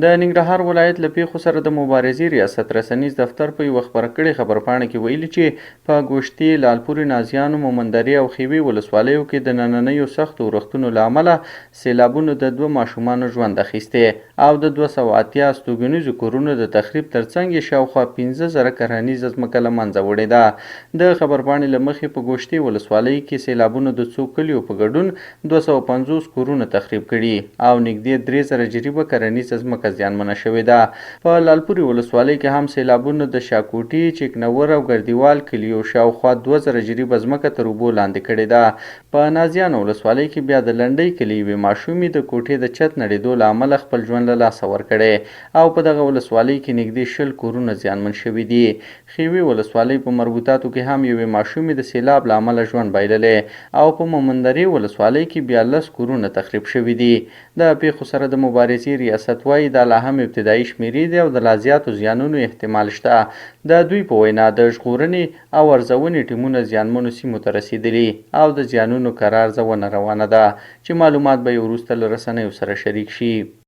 د ننګرهار ولایت له پېښو سره د مبارزې ریاست رسنیز دفتر په یوه خپره کړې خبرپاڼه کې ویلي چې په ګوشتې، لالپورې، نازیانو، مومندرې او خیوې ولسوالیو کې د نننیو سختو اورښتونو له امله سېلابونو د دوه ماشومانو ژوند اخیستی او د 280 استوګنیزو کورونو د تخریب ترڅنګ یې شاوخوا 5000 کرهنیزه ځمکه له منځه وړې ده. د خبرپاڼې له مخې په ګوشتې ولسوالۍ کې سېلابونو د څو کلیو په ګډون 250 کورونه تخریب کړي او نږدې 3000 جریبه کرنیزه ځمکه زیانمنه شوې ده. په لالپورې ولسوالۍ کې هم سېلابونو د شاکوټي، چکنور او ګردیوال کلیو شاوخوا 2000 جریبه ځمکه تر اوبو لاندې کړې ده. په نازیانو ولسوالۍ کې بیا د لنډۍ کلي یوې ماشومې د کوټې د چت نړېدو له امله خپل ژوند له لاسه ورکړی او په دغه ولسوالۍ کې نږدې 20 کورونه زیانمن شوي دي. ښېوې ولسوالۍ په مربوطاتو کې هم یوې ماشومې د سېلاب له امله ژوند بایللی او په مومندرې ولسوالۍ کې بیا لس کورونه تخریب شوي دي. د پېښو سره د مبارزې ریاست وايي، دا لا هم ابتدايي شمېرې دي او د لا زیاتو زیانونو احتمال شته. د دوی په وینا، د ژغورنې او ارزونې ټیمونه زیانمنو سیمو ته رسېدلي او د زیانونو کره ارزونه روانه ده، چې معلومات به یې وروسته له رسنیو سره شریک شي.